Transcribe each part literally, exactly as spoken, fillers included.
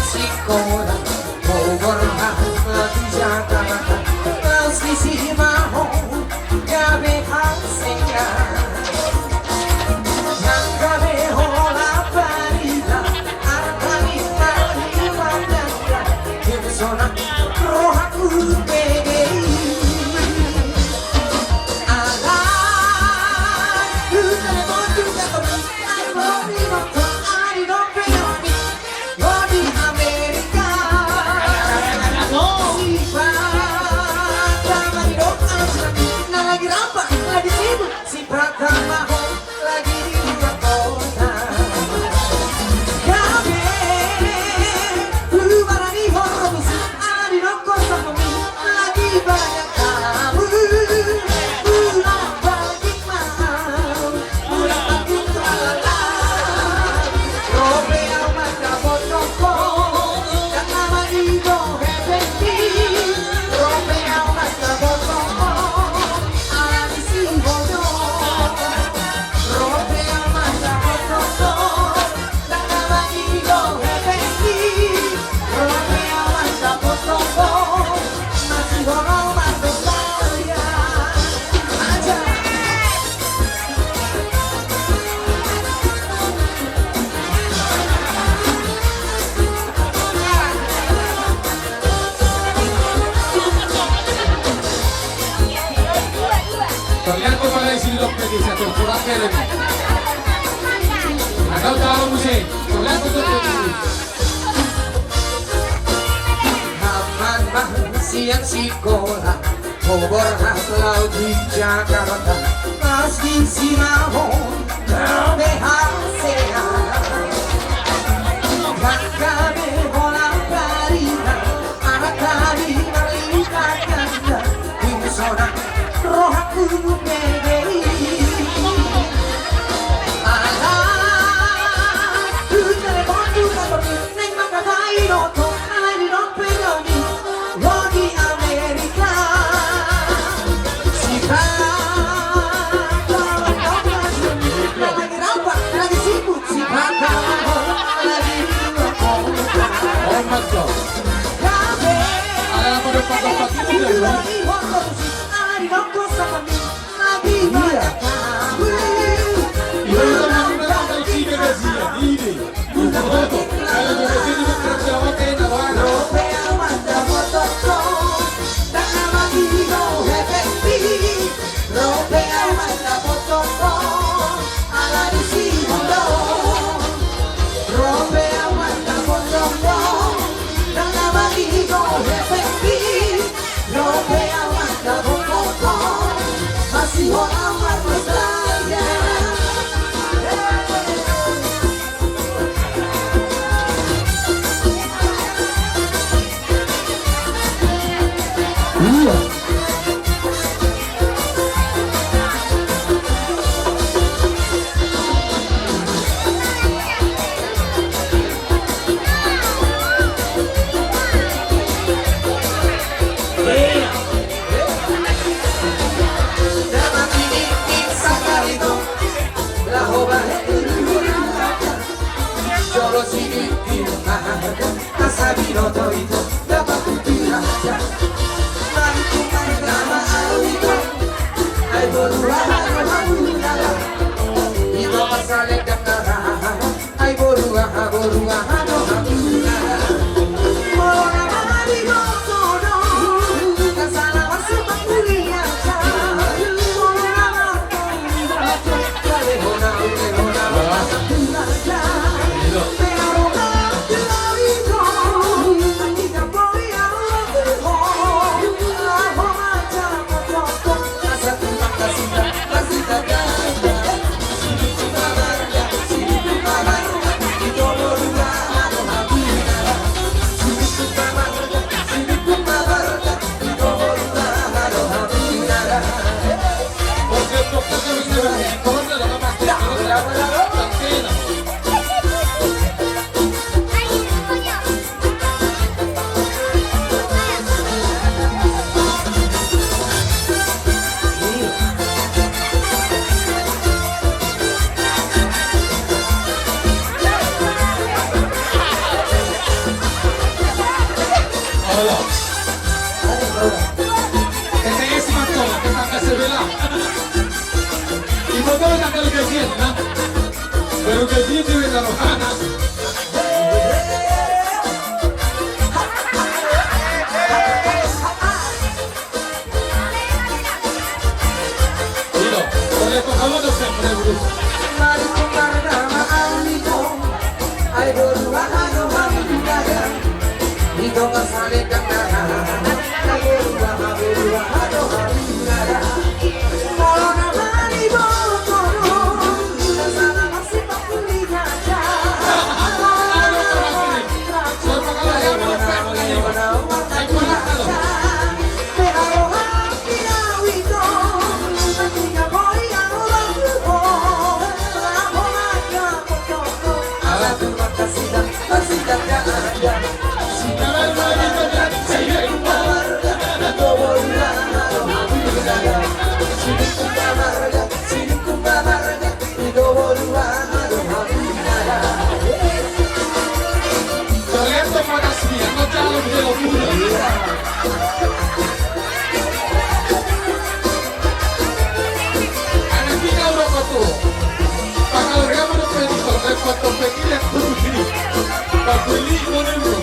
Sikola, borhat laho tu Jakarta, laos disi ma ho gabe haseat. Nang gabe holan barita, arta ni marlipat ganda, dung sonang rohangku bege i. Alai, tu telepon tu telepon, ai boni nonton, ai dope nonton. Ro di Amerika. Sipata ma di doa. Na lagi rampak, lagi sibuk. Sipata ma ho lagi di luar kota. Gabe, lu barani horor musik. Ala di nongkrong sama mi. Lagi banyak tamu. Pulang balik mau. Ternyata pada isi lok tadi satu kurang keren. Atau tahu sih, ternyata tuh. Haman ma sian sikola, ho borhat laho tu Jakarta, laos disi ma ho gabe haseat. Nang gabe holan barita, arta ni marlipat ganda, dung sonang rohangku bege i. Alai, tu telepon tu telepon, naeng mangkatai nonton, ala di dope nonton. Ro di Amerika. Sipata ma ho, lagi rampak, lagi sibuk. Sipata ma ho, lagi di luar kota. Hormat kau. Gabe. Ala apa dapat dapat itu ya? Lagi horor musik, ala di nongkrong sama mi. Lagi banyak tamu. Iya, iya, iya. Ro pe au ma ndang mototong, ndang na mangido hepengki. Ro pe au ma ndang mototong, ala disi ma ho. Ro pe au ma ndang mototong, ndang na mangido hepengki. Ro pe au ma ndang mototong, masih ho au ma ndang mototong. Jolo sidiki marga, asa binoto ito, dapot hutu raja. Mari tu marga ma au ito, ai boru aha do hamuna. Ito pasalendang na raha, ai boru aha, boru aha do hamuna. Molo na mari boto do, na sala masuk kuliah. T T S ma, tetangga sebelah. Iboto tanggal gajian, nah. Baru gajian dia minta rohana. Tergantung mata sia, kau calon dia punya. Anak kita udah kau tuh. Pangalaman udah pengen, kalau repot, kau pengen lihat dulu sini. Kau beli, kau dulu.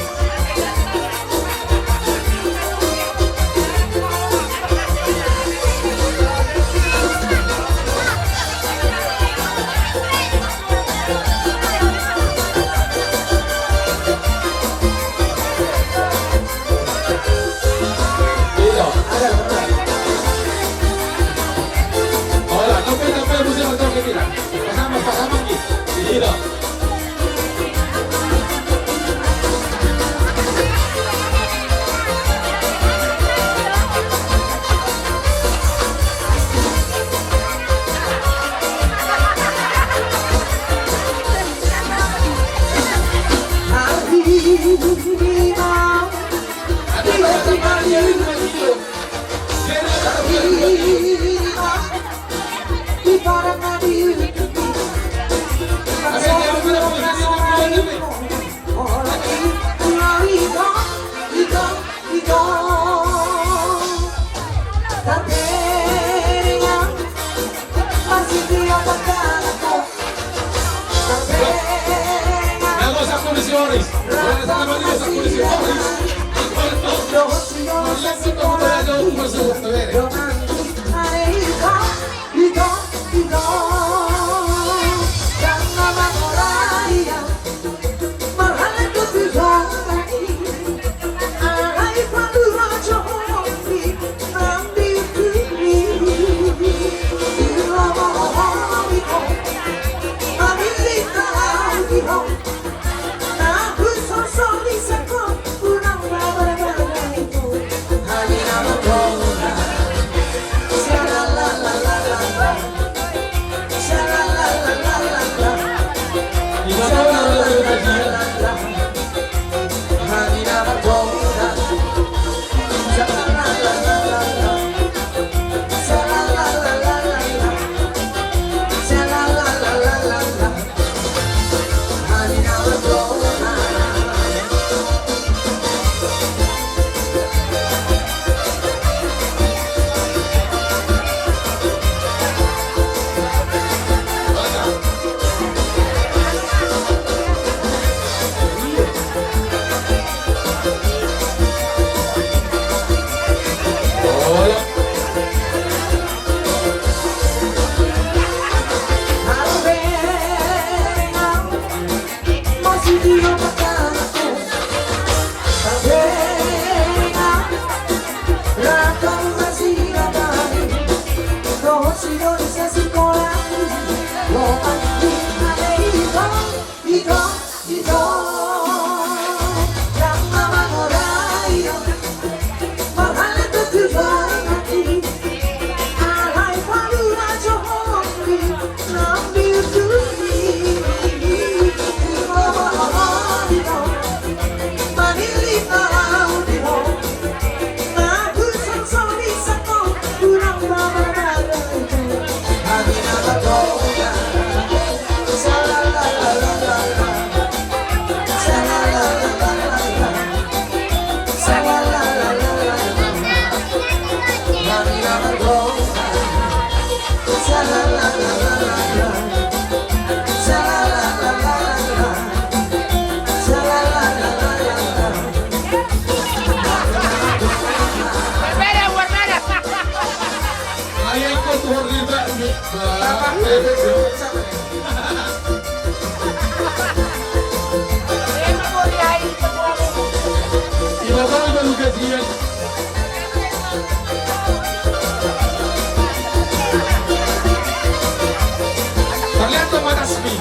Ternyata panas nih.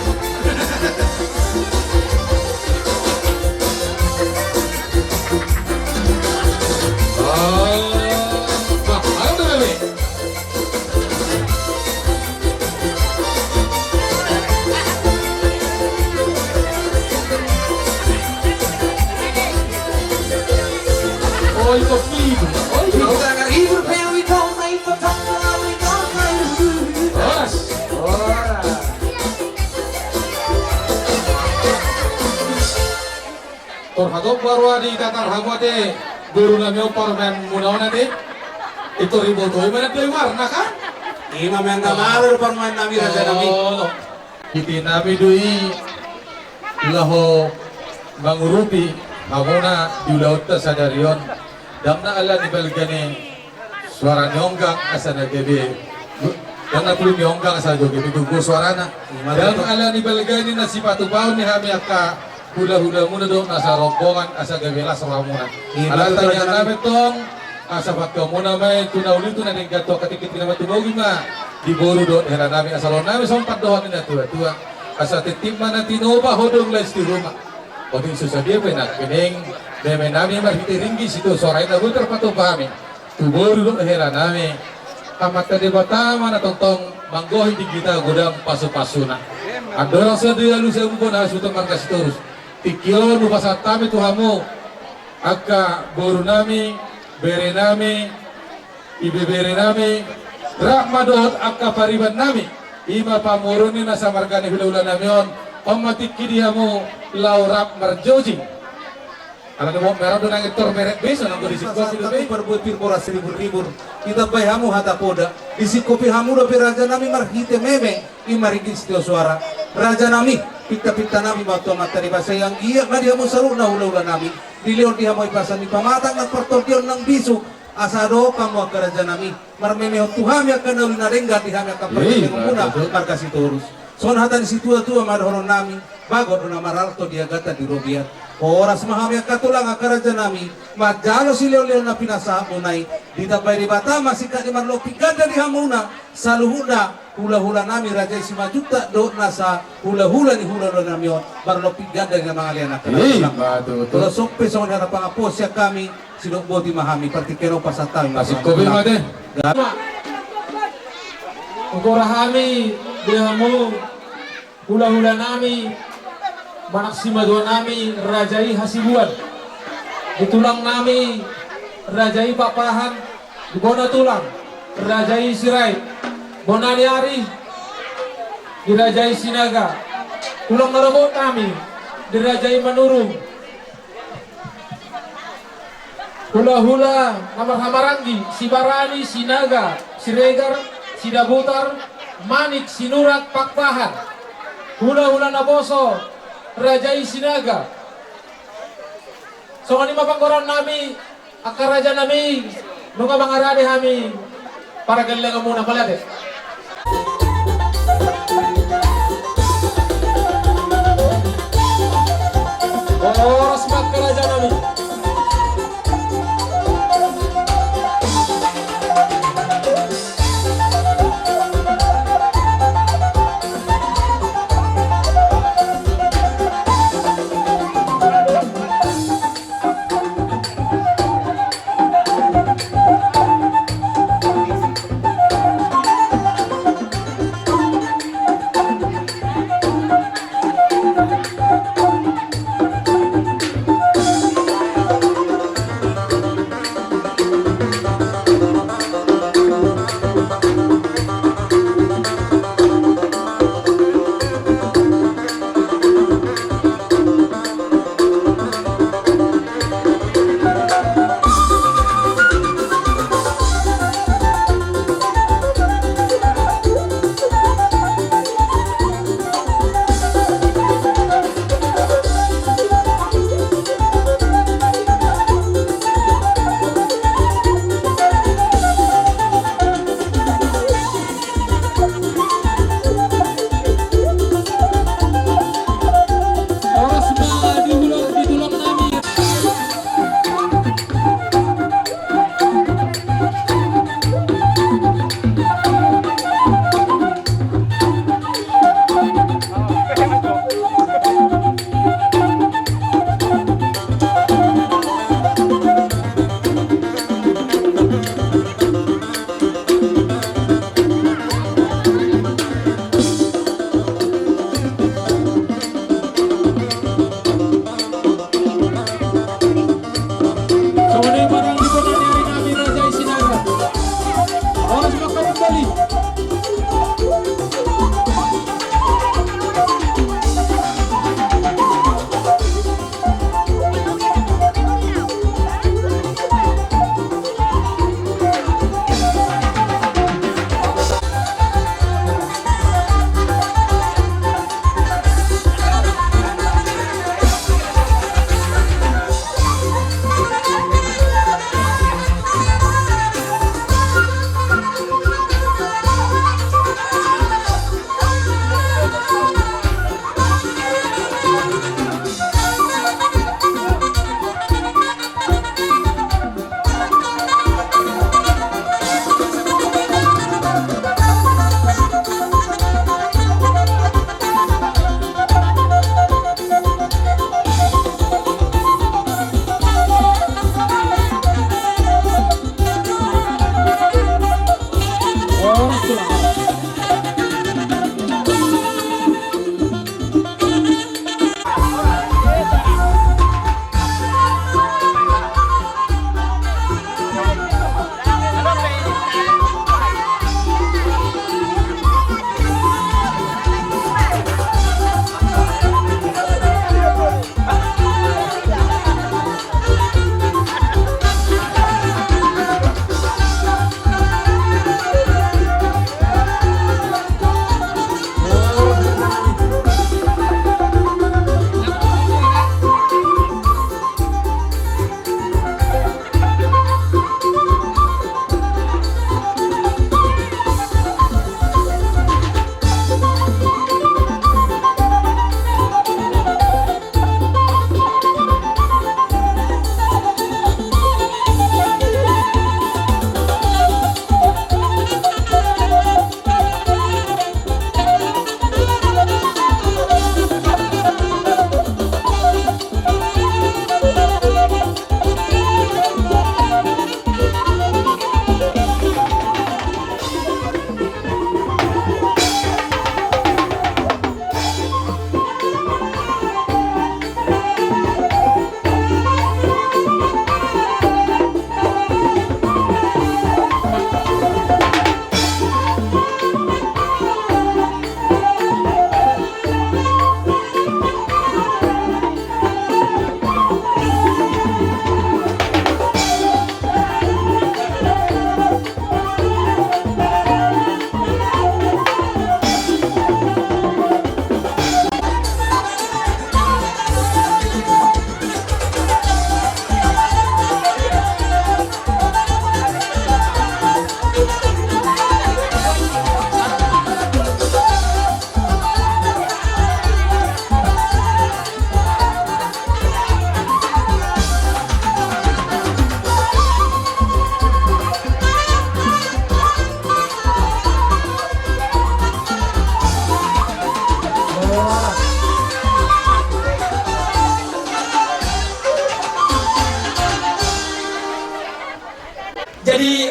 Oh, wah, ayo tuh, Bebe. Oi, kopi. Oi, kopi. Horas. Horas. Tor hatop baru adi tatar hamu ate boru nami on parumaen muna on ate. Itu riboto ima na dua warna kan? Ima menda malo parumaen nami raja nami. Oh, ite nami do i laho mangurupi hamuna di ulaonta sadari on. Dang na ala ni balga ni suara ni onggang asa na gabe, dang na pulu ni onggang asa na gabe gogo suarana. Dang ala ni balga ni na sipatupaon ni hami angka hulahula muna dohot nasa rombongan asa gabe las rohamuna. Alai tangiang nami tong asa pangkeon muna ma i tu na uli tu na denggan tu angka tingki na matumogi ma di boru dohot hela nami asa ro nami songon pandohan ni na tuatua. Asa titip ma na tinopa hodong lais di ruma. Hodong so sadia pe nangkining meme nami marhite ringgit sitio suara i na boi tarpatupa hami. Tu boru dohot hela nami. Amanta Debata ma na tongtong manggohi di hita godang pasupasuna. Andorang so dialusi hamu bona hasuhuton marga Sitorus. Tingki on hupasahat hami tu hamu angka boru nami, bere nami, ibebere nami, rap ma dohot angka pariban nami. Ima pamoruon ni nasa marga ni hulahula nami on. On ma tingki di hamu laho rap marjojing. Ala ni bohot merah do nang intor merek beso nang godang singkop i do be. Parbuat pir boras ribur-ribur. Ditambai hamu hata poda. Disingkopi hamu dope raja nami marhite meme. Ima ringgit sitio suara. Raja nami, pintapinta nami ma tu amanta Debata, sai anggiat ma di hamu saluhutna hulahula nami. Dilehon di hamu hahipason ni pamatang nang partondion nang bisuk. Asa dohot hamu angka raja nami. Marmemehon tu hami angka na uli na denggan di hami angka parmemehon muna marga Sitorus. Songon hata ni situatua ma dohonon nami, bagot do na marhalto di agatan di robean. Horas ma hami angka tulang angka raja nami, manjalo silehonlehon na pinasahat muna i, ditambai Debata ma singkat ni marlompit ganda di hamuna, saluhutna hulahula nami raja i Simanjuntak dohot nasa hulahula ni hulahula nami on, marlompit ganda di na mangalean angka raja nami. Molo songon pe songon hata pangaposi sian hami, sidok boti ma hami, partingkian on pasahat hami ma. Pasingkopi ma te. Ugora hami di hamu hulahula nami, manang simatua nami raja i Hasibuan, di tulang nami raja i Pakpahan, di bona tulang raja i Sirait, bona ni ari di raja i Sinaga, tulang na robot nami di raja i Manurung. Hulahula na marhahamaranggi, Sibarani, Sinaga, Siregar, Sidabutar, Manik, Sinurat, Pakpahan. Hulahula naposo, raja i Sinaga. Songon i ma panggoraon nami, angka raja nami, nunga mangarade hami. Pargellengon muna, mauliate. Horas ma angka raja nami.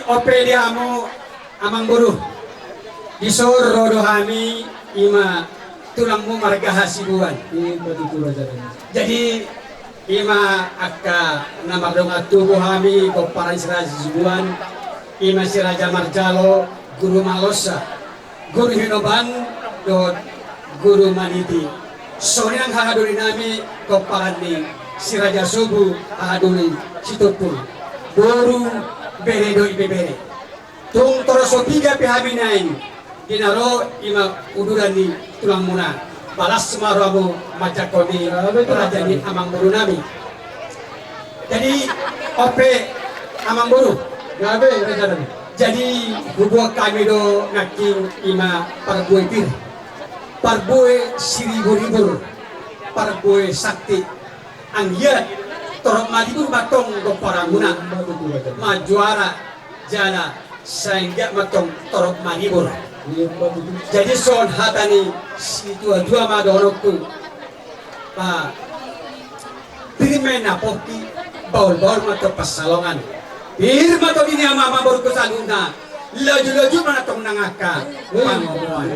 Ope di hamu amangboru, dison ro do hami, ima tulangmu marga Hasibuan. Jadi ima angka na mardongan tubu hami pomparan si Raja Hasibuan, ima si Raja Marjalo, Guru Malosa, Guru Hinoban dohot Guru Maniti. Sonang hahadoli nami pomparan ni si Raja Sobu, hahadoli Sitompul, boru, bere dohot ibebere. Tung torop so piga pe hami naeng di na ro ima uduran ni tulangmuna. Balas ma rohamu manjangkon i, raja ni amangboru nami. Jadi ope amangboru. Jadi hubuat hami do nangkin ima parbue pir, parbue siribur-ribur, parbue sakti. Anggiat torop maribur ma tong pomparanmuna, manjuara jala sai anggiat ma tong torop maribur. Jadi songon hata ni situa-tua ma dohononku. Pir ma na pongki, bahul-bahul ma tong pansalongan. Pir ma tong di ni amang-amang boru saluhutna, laju-laju ma na tong nang angka pangomoan.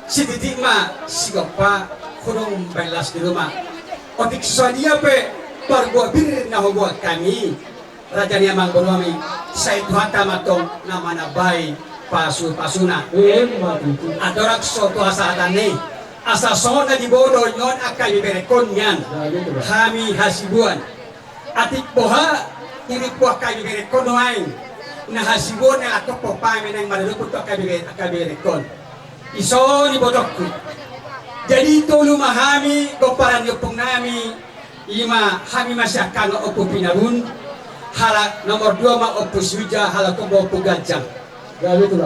Sititik ma sigompa, hudung baen las di ruma. Otik sadia pe parbue pir na hubuat hami, raja ni amangboru nami, sai Tuhanta ma tong na manambai pasu-pasuna. Andorang so tu hasahatan ni, asa songon na diboto on angka ibeberengkon nian, hami Hasibuan. Atik boha, irimpu angka ibeberengkon nuaeng, na Hasibuan na laho pomparan naeng maradophon tu angka ibebere, angka ibeberengkon. Dison ibotongku. Jadi tolu ma hami pomparan ni ompung nami, ima hami ma sian hami Ompu Pinabun, halak nomor dua ma Ompu Siuja, halak nomor Ompu Ganjang.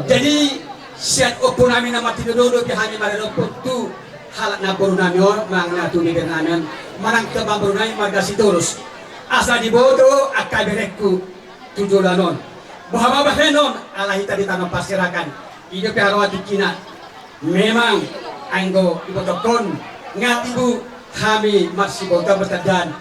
Jadi sian ompu nami na martinodohon do hami maradophon tu halak namboru nami on, manang na tu ibebere nami on, manang tu amangboru nami marga Sitorus. Asa diboto angka ibeberengku tu joloan on. Boha ma bahenon ala hita di tano parserahan. I do pe haroa tingkina. Memang anggo ibotongkon, nga tibu hami marsiboto martandaan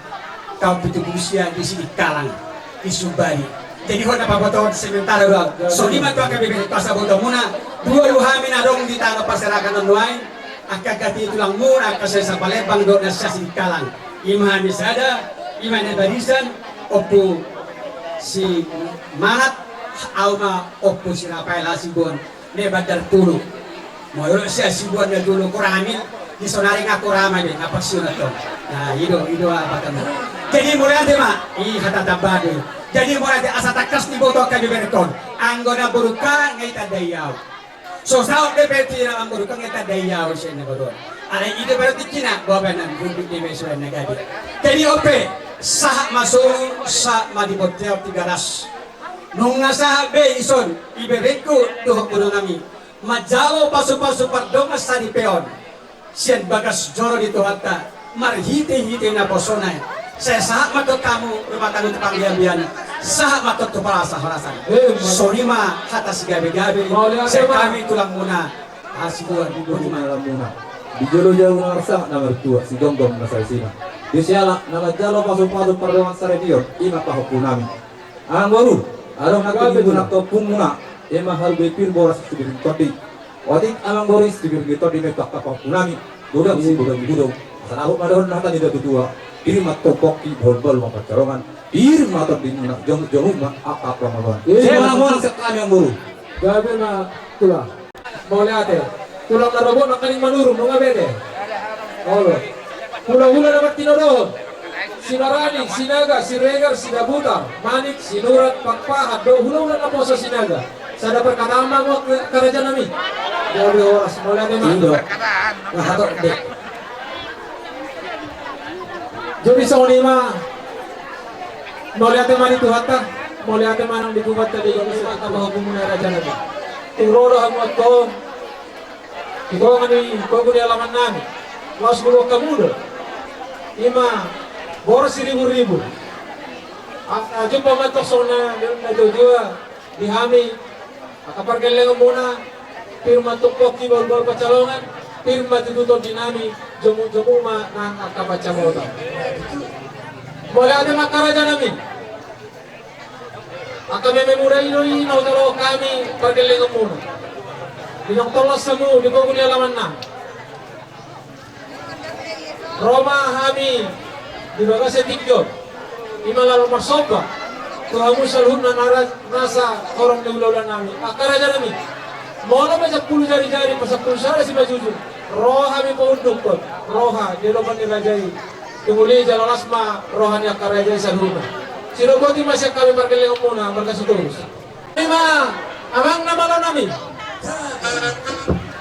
taon pitu pulu sia di Sidikalang, di Sumbari. Jadi hot na pabotohon sementara do au. Songon i ma tu angka ibeberengku, asa botoonmuna, dua do hami na adong di tano parserahan on nuaeng, angka gati tulangmuna, angka sian Sampalembang dohot na sian Sidikalang. Ima hami sada, ima na di barisan, Ompu Simanat, au ma Ompu si Rafael Hasibuan. Di Banjar Tulu. Molo sian Hasibuan na tolu, kurang hamil, di sonari nga kurang hamil, nga pensiun tong. Nah, i do, i do apa tong. Jadi mauliate ma, i hata tamba do. Jadi mauliate, asa tangkas diboto angka ibeberengkon. Anggo namborungka nga ditandai au. So saut dope tu amangborungka nga ditandai au sian namboru on. Alai i do baru tingkina, boha baenon, hundul di mesuan na gabe. Jadi ope, sahat ma solu, sahat ma di bontean Tigaras. Nunga sahat be dison ibeberengku dohot boru nami manjalo pasu-pasu pardongan saripeon sian bagas joro ni Tuhanta marhite-hite naposona i. Sai sahat ma tong hamu rumah tangga tu panggabean, sahat ma tong tu parhorasan. Songon i ma hata sigabe-gabe sian hami tulangmuna Hasibuan. Di jolo jabu na marsangap na martua, sigomgom na saisina. Di siala na manjalo pasu-pasu pardongan saripeon, i ma pahompu nami. Amangboru, adong nangkin di muna tu ompungmuna, ima parbue pir, boras, sibir ni tondi. Otik amangboru, sibir ni tondi ma i tu angka pahompu nami, godang sigodang ni godang. Asa na hot ma dohonon hata ni natuatua, pir ma tong pongki, bahul-bahul ma pansalongan, pir ma tondimuna, jongjong ma angka pangomoan. Songon i ma sian hami amangboru. Gabe ma tulang. Mauliate. Tulang na robot nangkaning manurun, nunga bete. Olo. Hula-hula na martinodohon: Sinarani, Sinaga, Siregar, Sidabutar, Manik, Sinurat, Pakpahan dohot hula-hula naposo Sinaga. Sada parkataan ma, anggo karaja nami. Gabe horas, mauliate ma. Indo. Nah, hatop de. Jadi songon i ma. Mauliate ma di Tuhanta, mauliate ma nang di Tuhanta, di Tuhanta pahompu muna, raja nami. Tung ro do hamu antong tu tonga ni pogu ni alaman nami, laos huboan hamu do ima boras siribur-ribur. Asa jumpa ma antong songon na, na tuatua di hami, angka pargellengon muna, pir ma tong pongki, bahul-bahul pansalongan, pir ma tutu tondi nami, jomu-jomu ma nang angka pansamotan. Mauliate ma, angka raja nami. Angka meme mura i do i na hujalo hami pargellengonmuna. Di naung tolhas hamu di pogu ni alaman nami. Ro ma hami di bagasan tingki on, i ma laho marsomba tu hamu saluhutna na ra-, nasa horong ni hulahula nami, angka raja nami. Molo pe sampulu jarijari, pasampulu sada simanjujung, ro hami paundukhon roha di adopan ni raja i. Tumuli jala las ma roha ni angka raja i saluhutna. Sidok boti ma sian hami pargellengonmuna marga Sitorus. Ima amang na malo nami.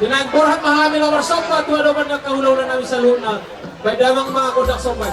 Di naeng borhat ma hami laho marsomba tu adopan ni angka hulahula nami saluhutna. Baen damang ma gondang somba i.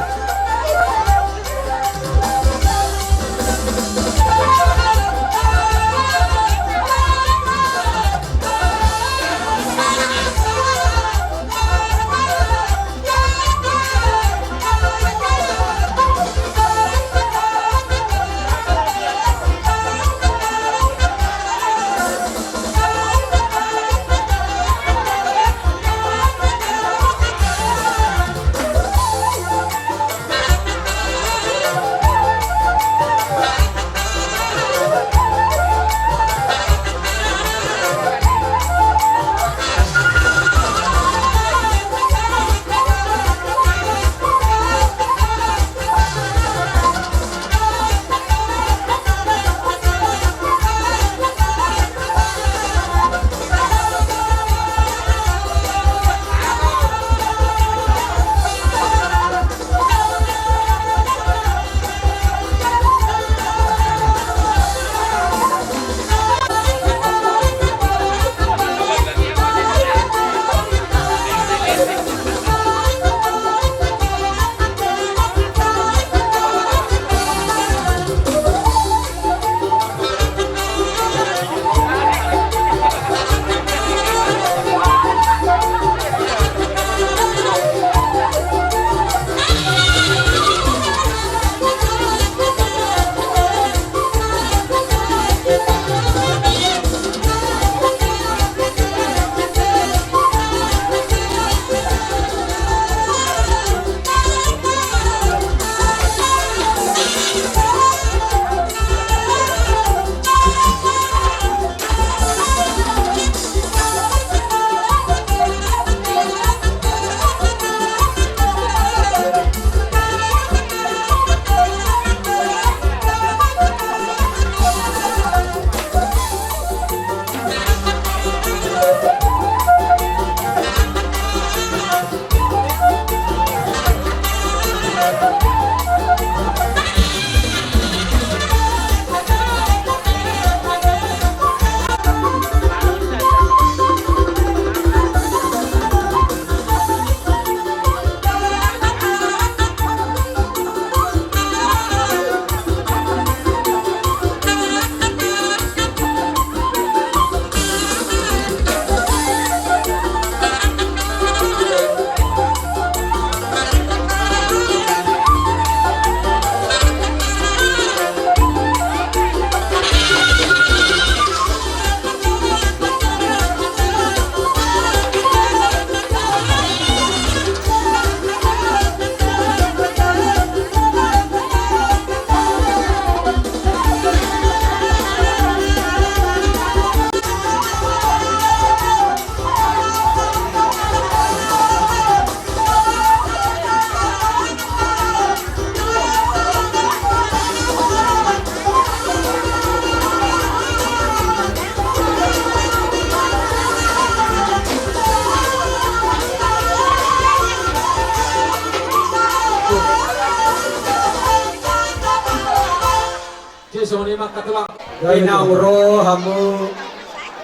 Jadi songon i ma angka tulang. Di naung ro hamu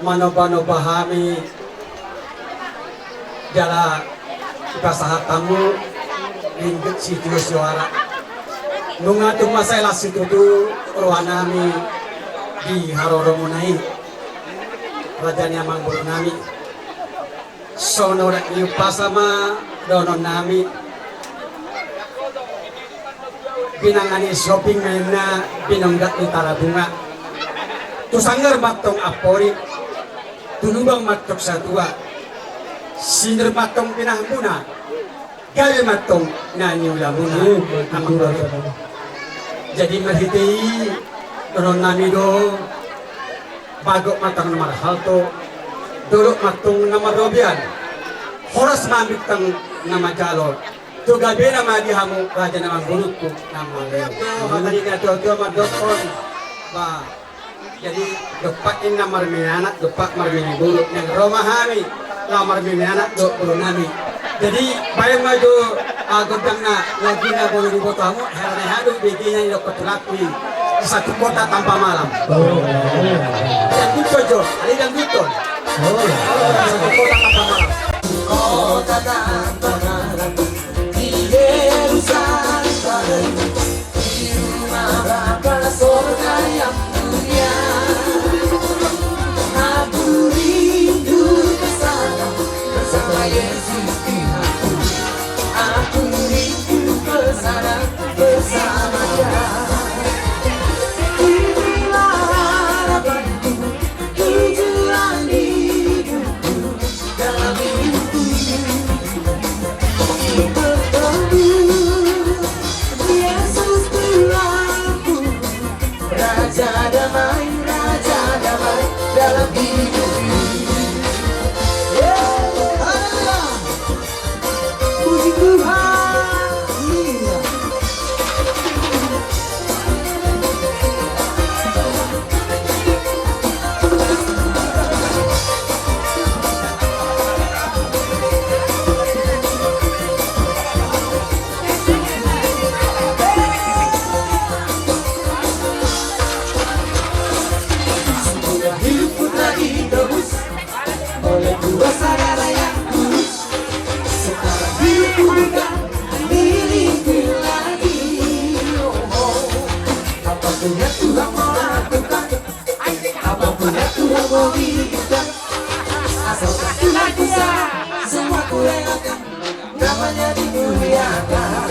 manompanompa hami jala dipasahat hamu ringgit sitio soara. Nunga tung mansai las situtu roha nami di haroromuna i, raja ni amangboru nami. Songon olat ni umpasa ma dohonon nami. Binanga ni Sihombing ma inna binonggat ni Tarabunga. Tu sanggar ma antong amporik, tu lubang ma antong satua. Sinur ma antong pinahanmuna, gabe ma antong na niulamuna. Jadi marhite i Ro nami do, bagot ma tong na marhalto, dolok ma tong na marrobean, horas ma bintang na manjalo, tu gabena ma di hamu raja na mangguruhon na mangguruhon. Hata ni natuatua mandokkon, ba, jadi dompak ninna marmianak, dompak marminiboru, nang ro ma hami, laho marmianak dohot boru nami. Jadi baen ma jo, ah, gondangna, lagina molo diboto hamu, hera ni hadu, begenan i dohot tulangku i. Di satu kota tanpa malam. Oh. Dangduthon jo, alai dangduthon. Oh. Di satu kota tanpa malam. Kota tanpa malam, di Yerusalem. Di rumah Bapa sorga yang mulia, aku rindu ke sana bersama Yesus Tuhanku. Aku rindu ke sana bersama Dia. Inilah harapanku, tujuan hidupku. Dalam hidupku bertemu Yesus Tuhanku, Raja damai, Raja damai dalam hidupku. Yeay, haleluya. Puji Tuhan. Iya. Semoga hidupku telah ditebus oleh kuasa darah yang kudus. Sekarang hidupku bukan milikku lagi. Oh, oh. Apapun yang Tuhan mau lakukan, apapun yang Tuhan mau berikan, asalkan Tuhan bisa, semua kurelakan. Namanya dimuliakan.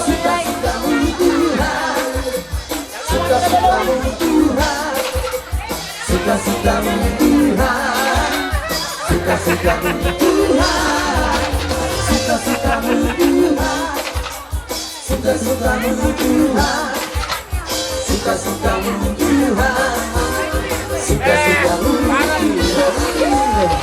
Sukacitamu Tuhan. Sukacitamu Tuhan. Sukacitamu Tuhan. Sukacitamu Tuhan. Sukacitamu Tuhan. Sukacitamu Tuhan. Sukacitamu Tuhan. Sukacitamu Tuhan.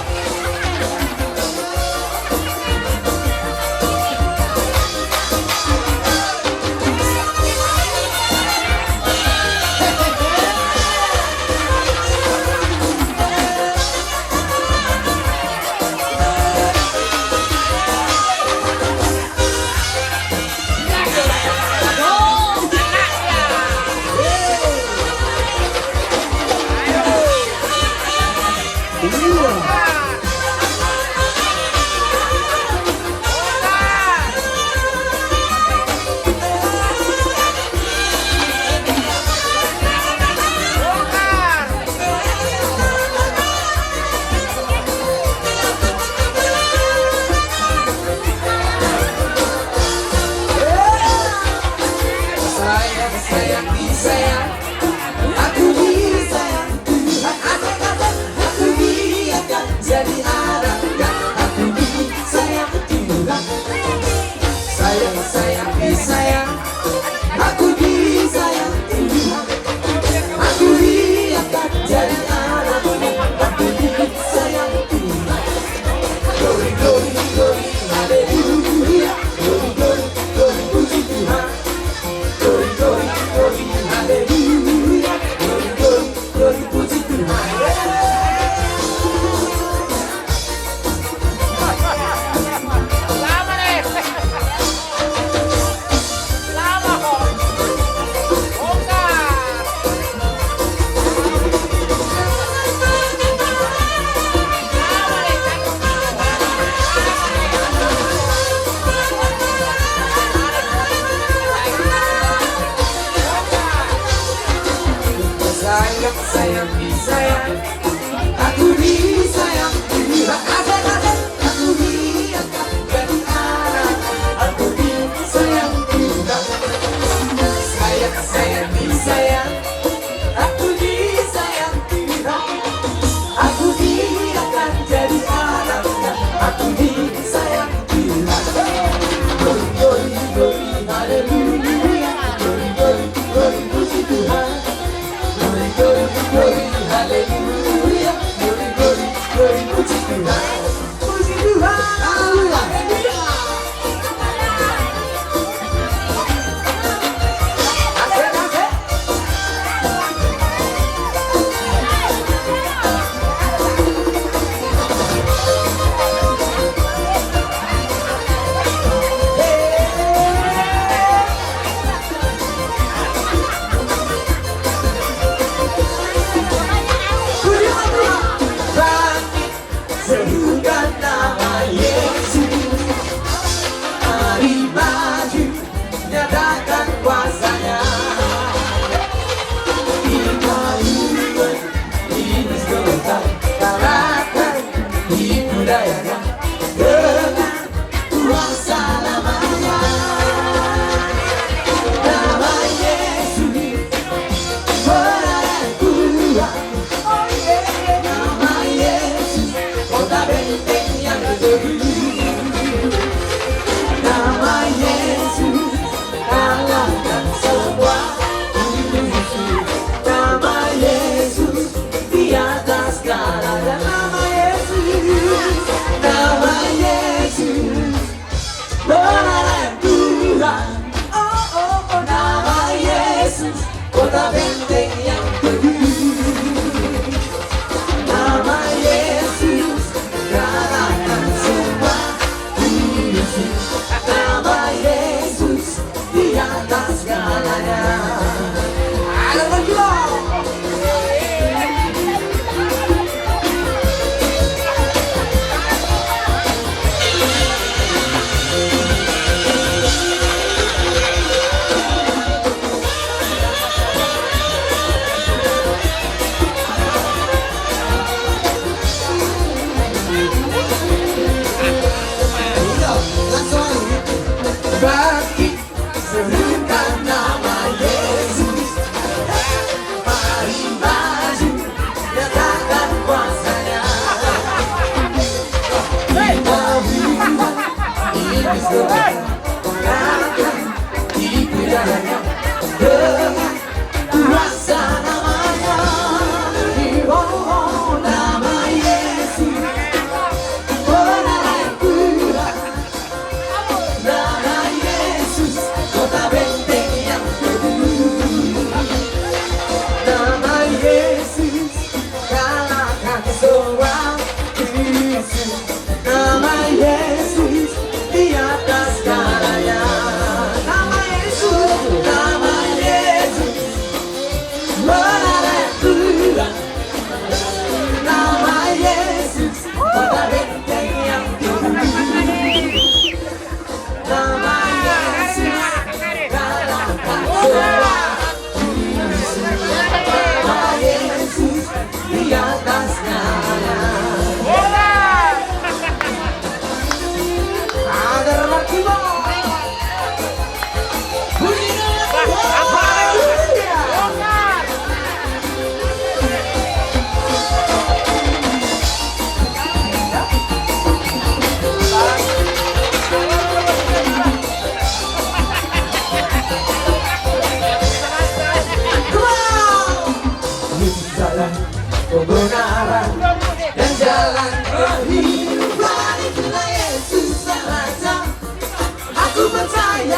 Di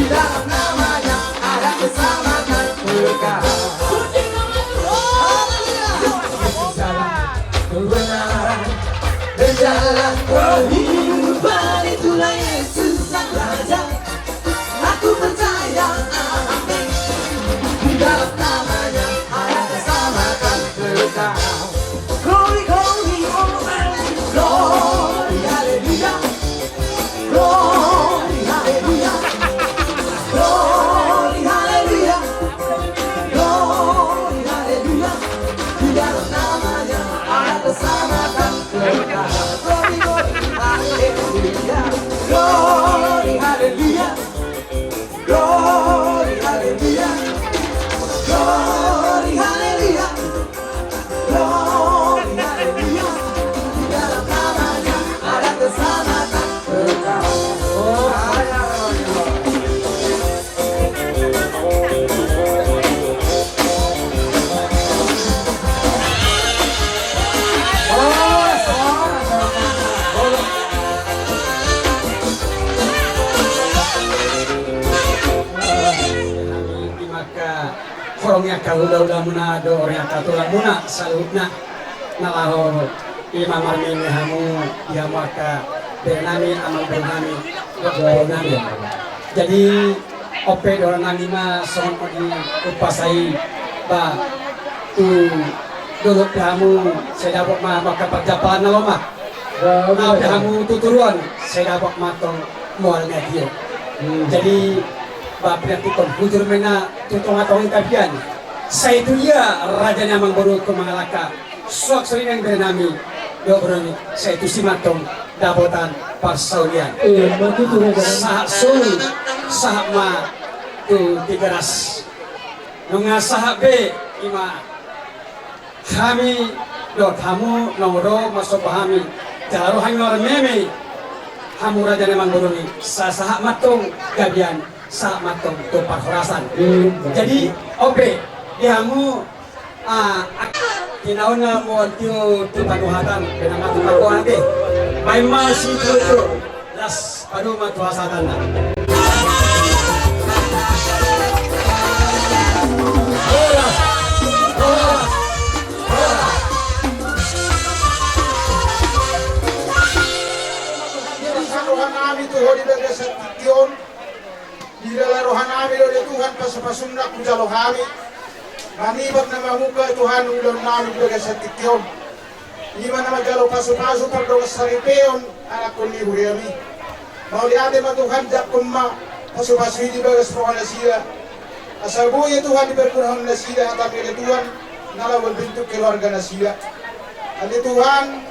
dalam namanya ada keselamatan kekal. Haleluya. Kebenaran dan jalan kehidupan, itulah Yesus Sang Raja. Aku percaya, amin. Di dalam namanya ada keselamatan kekal. Glory, glory, glory, glory, haleluya. Glory, haleluya. Glory, haleluya. Glory, haleluya. Di dalam namanya ada keselamatan kekal. Glory, glory, haleluya. Glory, haleluya. Glory, haleluya. Glory, haleluya. Glory, haleluya. Di dalam namanya ada keselamatan kekal. Oh, haleluya. Maka horong angka hula-hulamuna dohot horong angka tulangmuna saluhutna na laho i ma marmeme hamu, di hamu angka bere nami, amang boru nami, dohot boru nami. Jadi on pe dohonon nami ma songon on di umpasa i, ba tu dolok pe hamu sai dapot ma hamu angka parjampalan na lomak. Laho pe hamu tu toruan sai dapot ma tong mual na tio. Hmm. Jadi ba pinantikhon hujur ma inna tu tonga-tonga ni tapian. Sai tu dia raja ni amang boru tu mangalangka, suang songon i nang bere nami dohot boru nami, sai tusi ma tong dapotan parsaulian. Iya, ma tutu raja. Sahat solu, sahat ma tu Tigaras. Nunga sahat be i ma hami dohot hamu naung ro marsomba hami, jala ro hami marmeme hamu raja ni amang boru nami, sa-, sahat ma tong gabean, sahat ma tong tu parhorasan. Hmm. Jadi on pe di hamu, ah, ak-, tinaon na mual tio tu panuhatan, bena ma tu panuhatan. Baen ma situtu. Las, padomu ma tu hasahatanna. Horas, horas, horas. Di roha nami tu Ho di bagasan tingki on. Dilala roha nami do ale Tuhan pasu-pasum na hujalo hami. Manibat na mamungka Tuhan ulaon nami di bagasan tingki on. I ma na manjalo pasu-pasu pardongan saripeon anakkon ni huriami. Mauliate ma Tuhan, jangkon ma pasu-pasu i di bagas roha nasida. Asa boi Tuhan dipergunaon nasida hatami ale Tuhan, na laho mambentuk keluarga nasida. Ale Tuhan,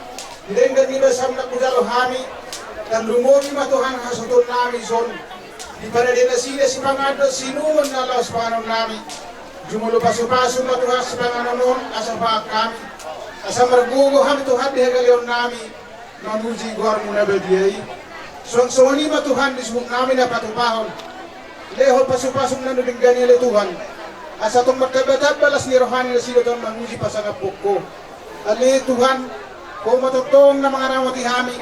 di denggan ni basaM na hujalo hami, tarlumobi ma Tuhan hasuhuton nami dison. Diparade nasida sipanganon dohot siinumon na laho sipanganon nami. Jumolo pasu-pasu ma Tuhan sipanganon on asa pahan hami. Asa margogo hami Tuhan di hagaleon nami mamuji goarMu na badia i. Suang songon i ma Tuhan di suhut nami na patupahon. Lehon pasu-pasu na denggan i ale Tuhan. Asa tong martamba-tamba las ni roha ni nasida Tuhan mamuji pasangaphon Ho. Ale Tuhan, Ho ma tongtong na mangaramoti hami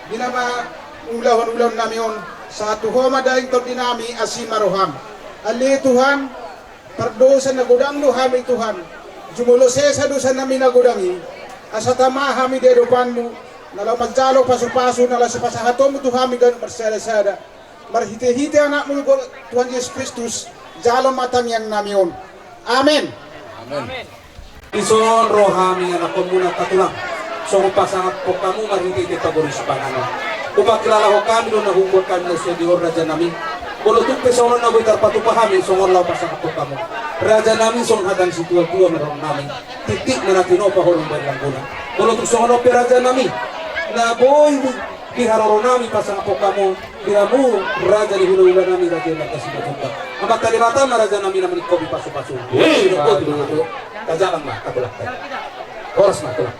di na mangulahon ulaon nami on, sahat tu Ho ma daing tondi nami, asi ma rohaM. Ale Tuhan, pardosa na godang do hami Tuhan, jumolo sesa dosa nami na godang i, asa tama hami di adopanMu, na laho manjalo pasu-pasu na laho sipasahatonMu tu hami ganup marsada-sada. Marhite-hite AnakMu Tuhan Jesus Kristus, jalo ma tangiang nami on. Amen. Amen. Dison ro hami anakkonMu na tatulang, songon pasangaphon hamu marhite-hite pagori sipanganon. Hupangkilalahon hami do na humbuat hami na sian di on raja nami. Molo tung pe songon on na boi tarpatupa hami songon laho pasangaphon hamu, raja nami, songon hata ni situa-tua ma dohonon nami: Tiktik ma na tinopa, holong bahen langguna. Molo tung songon on pe raja nami, na boi di haroro nami pasangaphon hamu di hamu raja ni hula-hula nami, raja i marga Simatupang. Amanta Debata ma raja nami na maningkopi pasu-pasu. Iya, sidok boti ma. Tajalang ma, tatulak. Horas ma, tulak.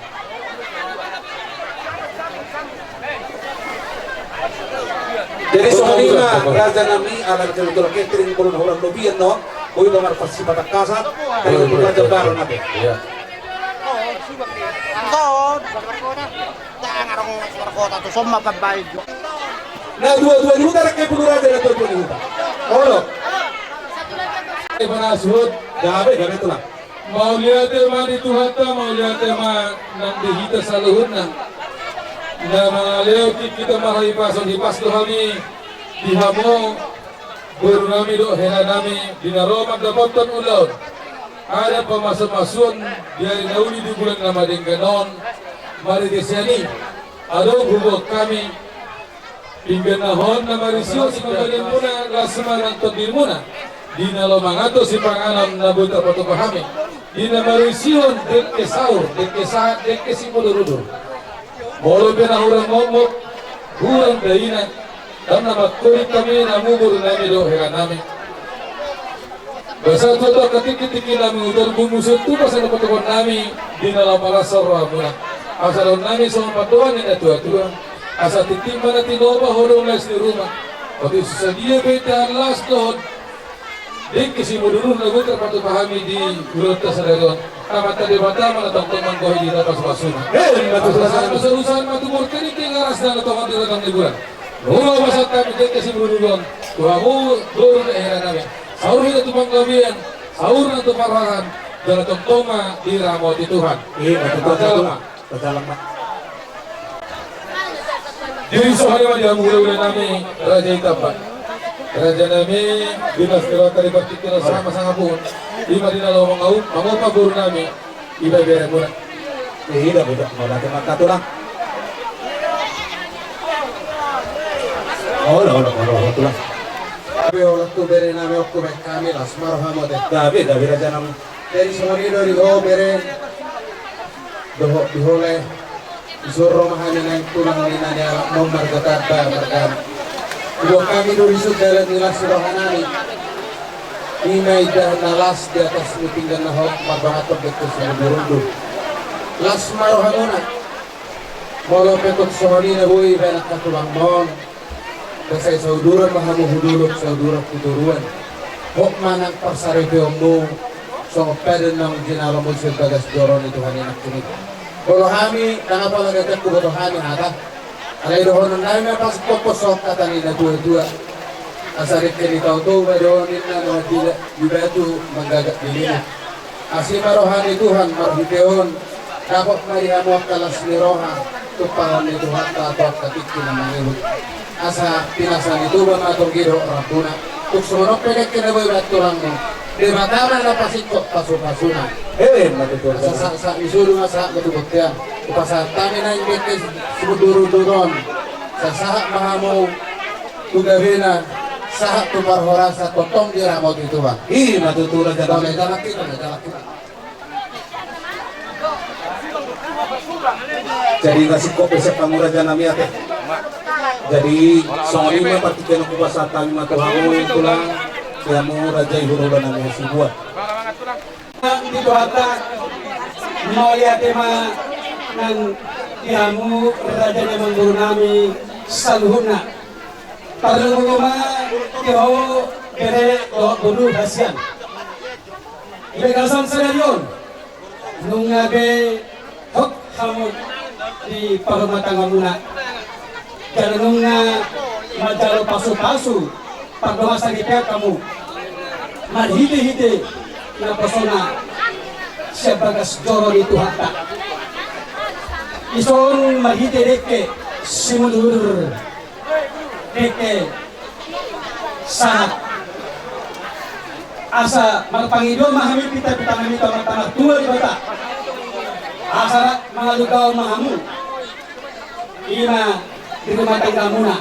Jadi songon i ma raja nami, ala na kebetulan catering, molo na hurang lobian do, boi do marpasipatakkasan. Jadi untuk raja baru nanti. Iya. Angkon. Jangan orang markota tu somba pembaik. Na tuatua ni huta, raja ni huta. Olo. Gabe, gabe, tulang. Mauliate ma di Tuhanta, mauliate ma nang di hita saluhutna. Na mangalehon hita marhahipason, hipas do hami di hamu, boru nami dohot hela nami, di na ro mandapothon ulaon adat pamasumasuon di ari na uli di bulan na madenggan on. Marhite sian i, adong huboan hami pinggan na hot na marisihon sipanganon muna, las ma nang tondir muna, di na loas ma nang sipanganon na boi tarpatupa hami, di na marisihon dengke saur, dengke sahat, dengke simudurudur. Molo pe na hurang momok, hurang daina, ndang na mangholit hami, na mubur nami dohot hela nami. Basa tutu angka tingki-tingki nami, utor gumusun tu basa na patupaon nami, di na laho palas roha muna. Asa dohonon nami songon pandohan ni na tuatua. Asa tingting ma na tinopa, holong lais ni ruma. Otik so sadia pe tahan las dohot dengke simudurudur na boi tarpatupa hami di ulaonta sadari on. Amanta Debata ma na tongtong manggohi di hita pasu-pasuna. Asa sahat ma solu, sahat ma tu borngin, tingki na las na tongon di ragam ni bulan. Nunga pasahat hami dengke simudurudur on tu hamu boru dohot hela nami. Saur hita tu panggabean, saur nang tu parhorasan, jala tongtong ma diramoti Tuhan. Ima tutu. Jala ma. Jadi songon i ma di hamu hulahula nami, raja i tamba. Raja nami, di las ni rohanta, di partingkian on, sahat ma sangap uhum. Ima di na laho mangaum, mangopa boru nami. Iba bere muna. Ida, ida, mauliate ma, tulang. Olo, olo, olo, olo, tulang. Gabe, olo, tu bere nami, ongkop hami, las ma rohamu ate. Gabe, gabe, raja nami. Jadi songon i do di ho bere dohot di ho lae. Dison ro ma hami nang tulang ni na nialap on marga Tamba, marga. Huboan hami do dison dalan ni las ni roha nami. Ima indahan na las di atas ni pinggan na hot, marbangaton dengke simudurudur. Las ma rohamuna. Molo pe tung songon i na boi baen angka tulangmon, asa sai sauduran ma hamu hu dolok, sauduran hu toruan. Hot ma nang parsaripeonmu, songon padan naung jinalo muna sian bagas joro ni Tuhan i nangkin i. Molo hami, ndang apala gagangku, boto hami hata. Alai dohonon nami ma pasingkophon songon hata ni na tuatua. Asa dengke ni tao Toba do ninna, na mandila di batu manggagak di limu. Asi ma roha ni Tuhan marhite on, dapot ma di hamu angka las ni roha, tumpahon ni Tuhanta tu angka tingki na mangihut. Asa pinasa ni Toba ma tonggi dohot rambuna. Tung songon on pe dengke na boi baen tulangmu, Debata ma na pasingkop pasupasuna. Asa sahat, sahat ni solu ma sahat ma tu bontean. Hupasahat hami nang dengke simudurudur on. Asa sahat ma hamu tu gabena, sahat tu parhorasan, tongtong diramoti Tuhan. Ima tutu, raja nami. Olo, jalang hita, jalang hita. Jadi na singkop be sian hamu, raja nami ate. Jadi songon i ma partingkian on, hupasahat hami ma tu hamu tulang, tu hamu raja i, hulahula nami Hasibuan. Di Tuhanta, mauliate ma nang di hamu raja ni amangboru nami saluhutna. Tarlumobi ma di ho bere dohot boru hasian. Di bagasan sadari on, nunga be hot hamu di parrumatanggaonmuna. Jala nunga manjalo pasupasu, pardongansaripeon hamu marhitehite naposona sian bagas joro ni Tuhanta. Dison marhite dengke simudurudur, dengke sahat. Asa marpangidoan ma hami, pitapita nami tu Amanta Martua Debata, asa mangalugaon ma hamu. Ima di rumah tanggamuna.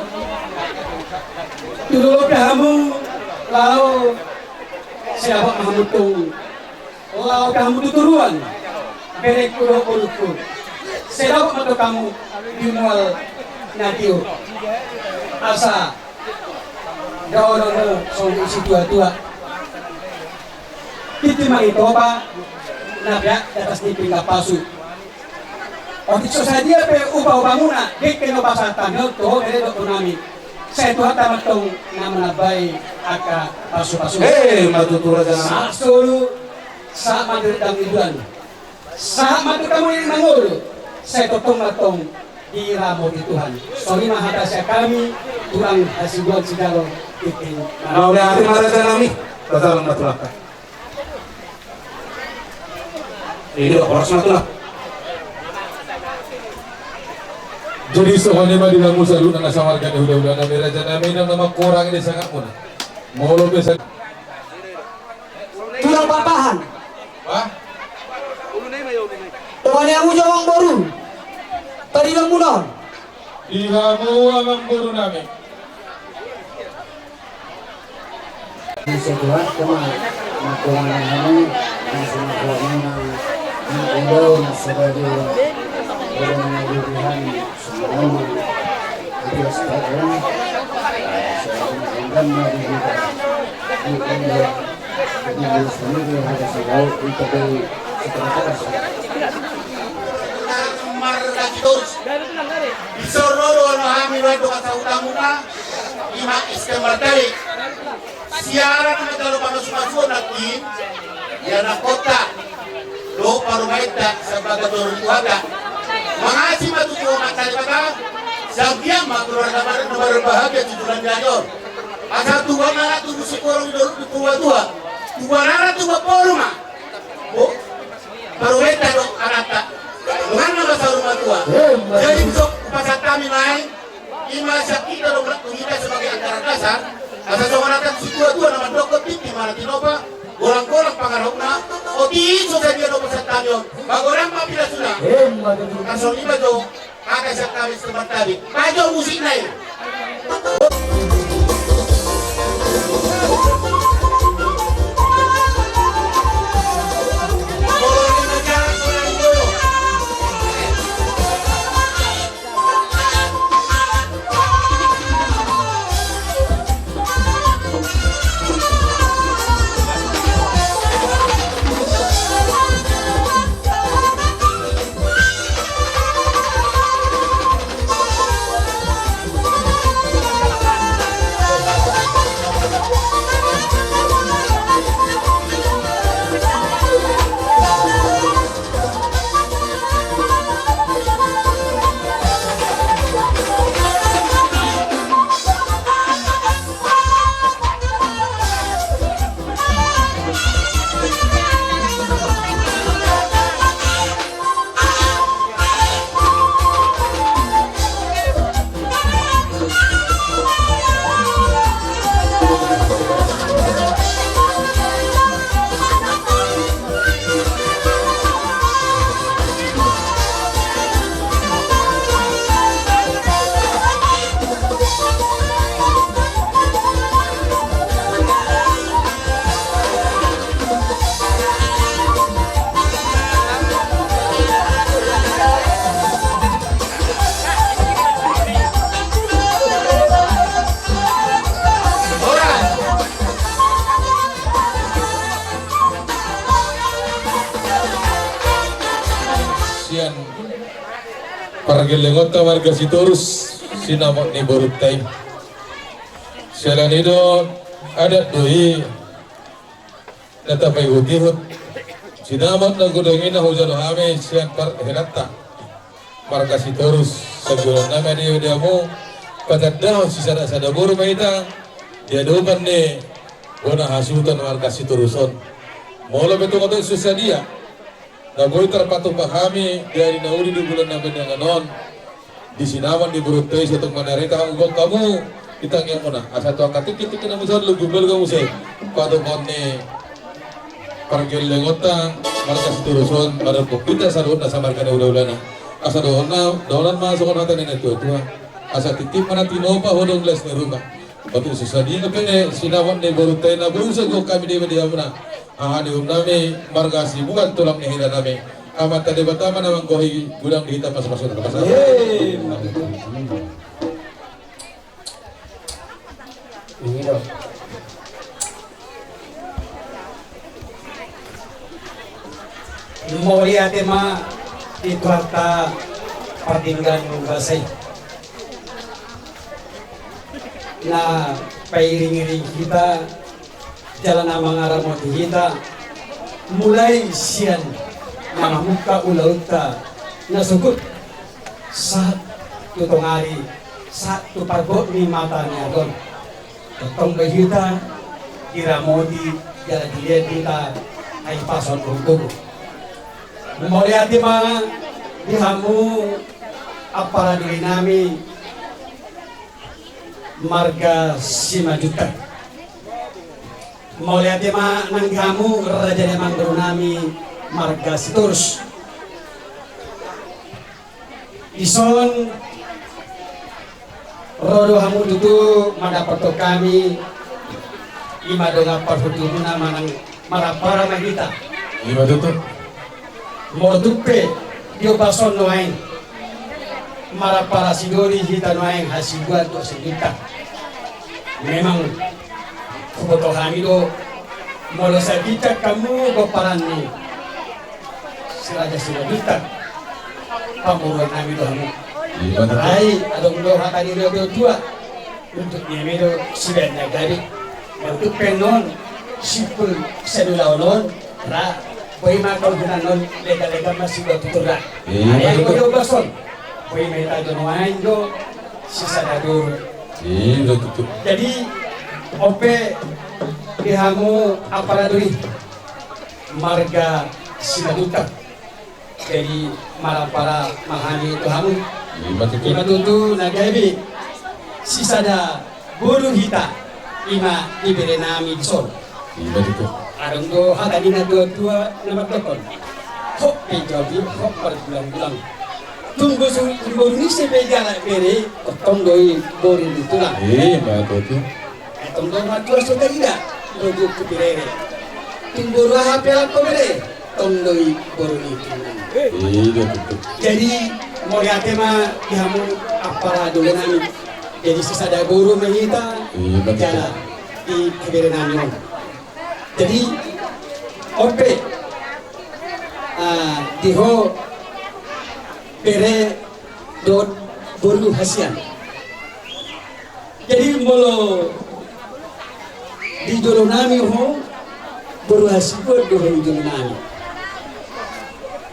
Tu dolok pe hamu laho, sai dapot ma hamu tung laho pe hamu tu toruan, berengku dohot boruku. Sai dapot ma tung hamu di mual na tio. Asa dohononmu songon i situatua: Tingting ma i topa na peak di atas ni pinggan pasu. Otik so sadia pe upaupamuna, dengke na hupasahat hami on tu ho bere dohot boru nami, sai Tuhanta ma antong na manambai angka pasupasu. Ima tutu, raja nami. Sahat solu, sahat ma di rindang ni bulan, sahat ma tu hamu na mangolu, sai tongtong ma antong diramoti Tuhan. Songon i ma hata sian hami, Tulang hasibuan sijalo tingting. Mauliate ma raja nami. Tajalang ma tulang. Ini horas ma tulang. Jadi songon i ma di hamu saluhutna na samarga ni hulahula nami, raja nami, inang na mangkorang i di sangap muna. Molo pe sa- Tulang Pakpahan. Hah? Tongani hamu jo amangboru. Tadi na muna. Di hamu amangboru nami. Bisa Tuhan, cuma mangkorang hamu, masih mangkorang hamu, mangkorang sebagai orang yang Tuhan. Di son ro do hami mandok sahutamuna, ima es krim martabik. Siala na manjalo pamasumasuon nangkin, di anakhonta dohot parumaenta sabaga torus tu hata. Mangasi ma tu Tuhanta Debata, sai anggiat ma keluarga na marbahagia tu joloan ni ari on. Asa tubuan anak tubu singkoru di dolok ni natuatua, tubuan anak tubuan boru ma. Bo, parumaenta do anakta. Dongan na ma saur matua. Jadi besok pasahat hami naeng. Ima sian hita do mulak tu hita sebagai anggaran dasar. Asa songon hata ni situatua na mandok, tingting ma na tinopa, golanggolang pangarahutna. Otik so sadia do pasahat hami on. Magodang ma pilasuna. Tarsongon i ma jo hata sian hami setempat tadi. Bahen jo musikna i. Sian pargellengonta marga Sitorus, sinamot ni borunta i. Siala ni i do, adat do i na tapaihutihut. Sinamot na godang i na hujalo hami sian parhelanta marga Sitorus. Saguran nami adi di hamu, patandahon sisada-sada boru ma hita di adopan ni bona hasuhuton marga Sitorus on. Molo pe tung adong so sadia na boi tarpatupa hami di ari na uli di bulan na bahenangan on, di sinamot ni borunta i, sai tong manarita hamu, boan hamu di tangiangmuna. Asa tu angka tingki-tingki na muse on, lungkun balga muse patupaon ni pargellengonta marga Sitorus on, mardokhon hita saluhutna samarga ni hulahulana. Asa dohononna, dohonon ma songon hata ni natuatua: Asa tingting ma na tinopa, hodong las ni ruma. Otik so sadia pe sinamot ni borunta i na boi hujaha hami di hamuna, haha ni uhum nami marga Hasibuan, tulang ni hira nami. Amanta Debata ma na manggohi godang di hita pasupasu na pasahat. Mauliate ma di Tuhanta pardenggan ni basa i na pairing-iring hita jala na mangaramoti hita mulai sian na mamungka ulaonta na sogot sahat tu tongari Sahat tu parbot ni mata ni ari on. Tongtong do hita diramoti jala dilehon hita hahipason, boru. Mauliate ma di hamu ampara doli nami marga Simanjuntak. Mauliate ma nang di hamu raja ni amangboru nami marga Sitorus. Dison ro do hamu tutu mandapothon hami, i ma dongan parhundulmuna manang marampara ma hita. I ma tutu. Molo tung pe di ombas on nuaeng marampara sidoli hita nuaeng hasibuan tu Simanjuntak. Memang huboto hami do molo Simanjuntak hamu pomparan ni si Raja Simanjuntak, pamoruon nami do hamu. Iya, betul. Alai adong do hata ni natuatua, untuk ni hami do sibaen na gabe. Untuk pe annon simpul sian ulaon on, ra boi ma angka ulaon on lega-lega ma siboan tutur ra. Iya, betul. Alai anggo di ombas on, boi ma hita do nuaeng do sisada boru. Iya, betul. Jadi on pe di hamu ampara doli marga Simanjuntak. Jadi marampara ma hami tu hamu. Ima tutu. Ima tutu na gabe sisada boru hita, ima di bere nami dison. Ima tutu. Adong do hata ni natuatua na mandokkon, hot pe jabu, hot pargulang-gulang. Tung boru, tung boru ni ise pe jala bere, tongtong do i boru ni tulang. Ima tutu. Tongtong do matua so taida, boru tu birere. Tung boru aha pe anggo bere, tong do i boru ni tulang. Iya, betul. Jadi mauliate ma di hamu ampara doli nami. Jadi sisada boru ma hita. Iya, betul. Jala di bere nami on. Jadi on pe, ah, di ho bere dohot boru hasian. Jadi molo di jolo nami ho, boru hasibuan do ho di jolo nami.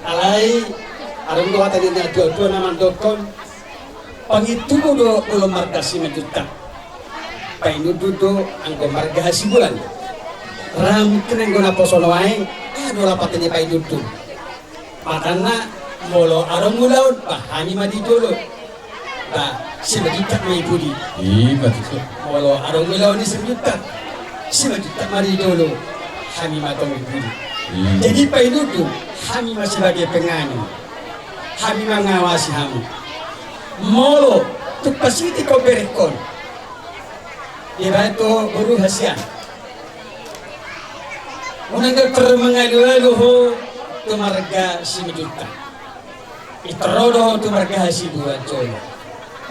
Alai adong do hata ni natuatua na mandokkon, pangintumu do molo marga Simanjuntak, painundun do anggo marga hasibuan. Ra mungkin anggo naposo nuaeng, aha do lapatan ni painundun? Patanna, molo adong ulaon, bah, hami ma di jolo. Bah, Simanjuntak ma i pudi. Ima tutu. Molo adong ulaon ni Simanjuntak, Simanjuntak ma di jolo, hami ma tong i pudi. Iya. Jadi painundun, hami ma sebagai penganu, hami mangawasi hamu. Molo tung pasitihon bereon, dibaen tu boru hasian. Unang do tar mangalualu ho tu marga Simanjuntak. Pintor ro do ho tu marga hasibuan jolo.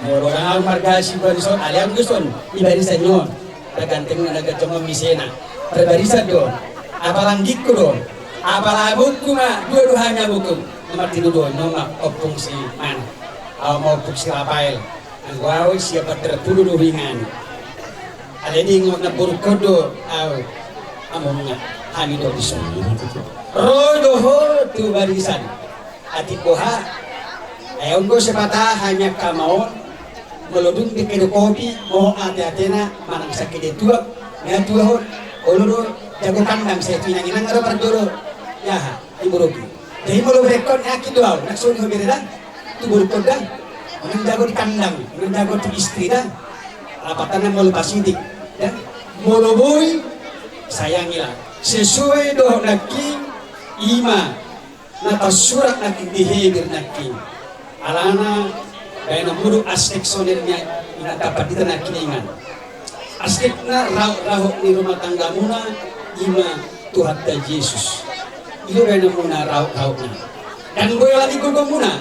Molo ndang adong marga hasibuan dison, alai adong dison di barisan ni on. Parganteng na ganjang on misena. Parbarisan do. Apala anggingku do. Apala abangku ma, dua do hami abangku. Na martinodohon on ma Ompung si Mana. Au ma Ompung si Rafael. Anggo au sian Bantar Pulu do huingan. Alai diingot na borungkon do au, amongna, hami do dison. Ro do ho tu barisan. Atik boha? Ai on do sipata hami angka ama on, molo dung dengke do kopi, mohop ateatena manang sangkede tuak, na tuahon, olo do jago kandang, sai tu inang-inang do parjolo. Jaha. Di borungkon. Jadi molo bereon, yakin do au, ndang songon i ho bere da, tu borungkon da. Unang jago di kandang, unang jago tu istri da. Lapatanna molo pasitih da. Molo boi, sayangilah. Sesuai dohot nangkin, ima na tarsurat nangkin di Heber nangkin. Alana baenonmu do astik songon i, inanta pandita nangkin, ingan. Astikna rahut-rahut ni rumah tanggamuna ima Tuhanta Jesus. I do baenonmuna rahut-rahutna. Ndang boi ala ni gogonmuna.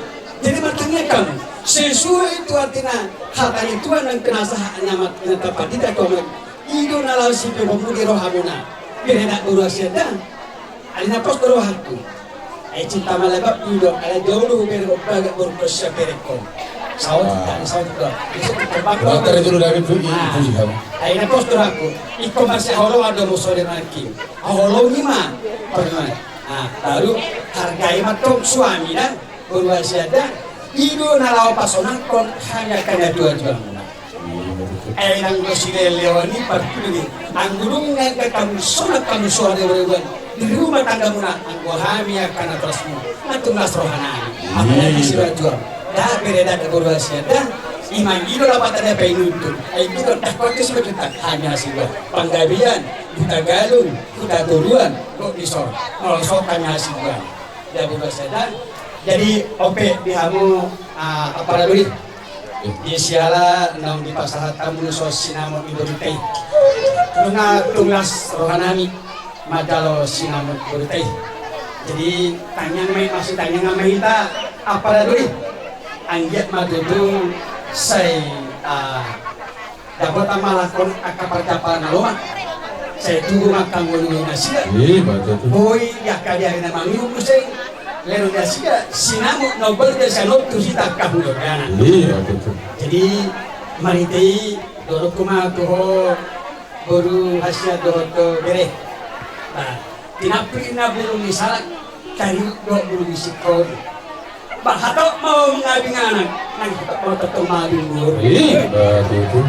Jadi martangiang hamu sesuai tu artina hata ni Tuhan nang pinasahatna ma inanta pandita tu hamu. I do na laho sipeopon di rohamuna. Bere nami boru hasian da. Alai na pos do rohangku. Ai cinta malabak do, alai jolo do hubere ho bagak boru hasian bereon. Saotik tadi, saotik do. Isuk tu kebak. Wah, tadi dulu dari tu, i, ah, puji kamu. Ai na pos do rohangku. Ingkon marsihaholongan do muse nangkin. Haholongi ma. Pernah. Ah, baru hargai ma tong suami da, boru hasian da. I do na laho pasonanghon hami angka natuatua. Ai nang do sileleon i parpudi. Anggo dung na angka hamu sonang hamu sonang di rumah tanggamuna, anggo hami angka natorasmu, na tung las rohanami. Apalagi si Rajuang. Da bere da, da boru hasian da. I mangido lapatan da painuntu. Ai bukan tak kuat ke sebetul tak hami hasian da. Panggabean, Hutagalung, Hutatoruan, Godisor. Molo so hami hasian da. Jadi, ope di hamu, ah, apa dulu? Di siala naung dipasahat hamu songon sinamot ni boruta i. Nunga tung las rohanami manjalo sinamot ni boruta i. Jadi, tangiang ma i, masih tangiang ma hita, apa dulu? Anggiat ma tutu sai, ah, dapot ma lakon angka parjampalan na lomak. Sai tubu ma angka ngolu ni nasida. Iya, betul. Boi di angka di ari na mangihut muse. Lehon ni nasida sinamot na umbalga sian on tu hita angka hulorgana. Iya, betul. Jadi, marhite i, dohononku ma tu ho, boru hasian dohot tu bere. Nah, tinampil na bulung ni salak, tariuk do bulung ni singkong. Bah, hatop ma ho mangabing anak, nang hatop ma ho tongtong mangabing boru. Ih, bah, tutu.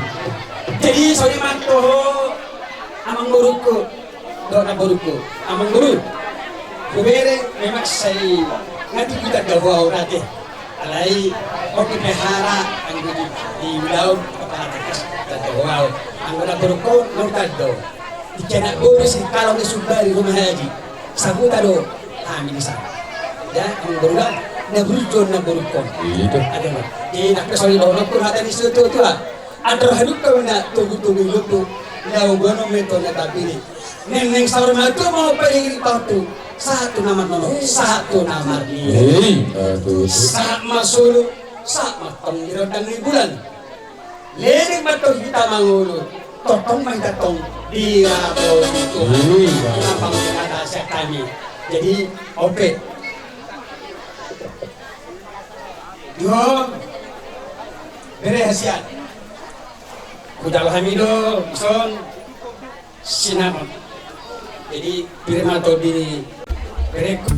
Jadi, songon i ma tu ho, amangborungku, dohot namborungku, amangboru. Hubereng, memang sai, nunga dibuat do ho au rate. Alai, oke, pehara, anggo di, di ulaon, kepala tekas, tanda ho au. Anggo namborungku, nunga tanda. Di kena boru si kalau ni sumbari rumah haji. Sabuta do, hami di sana. Ya, anggo boru da, na burjo na boru kon. Iya, itu. Ada, Bang. Di nak kesal di bawah pun ada di situ tuh, ah. Ada haduk kau nak tunggu-tunggu itu. Ya, bono meto na tapi ni. Neng, neng, saur matua mau pergi di batu. Satu nama nono, satu nama dia. Hei, aduh. Sahat ma solo, sahat ma tong di rondang ni bulan. Leleng ma tong hita mangolu, tongtong ma hita tong di rabo itu. Iya. Apa kata siap kami. Jadi, ope. Yo, bere hasian. Hujalo hami do, ison, sinamot. Jadi, pir ma tondi ni bereku.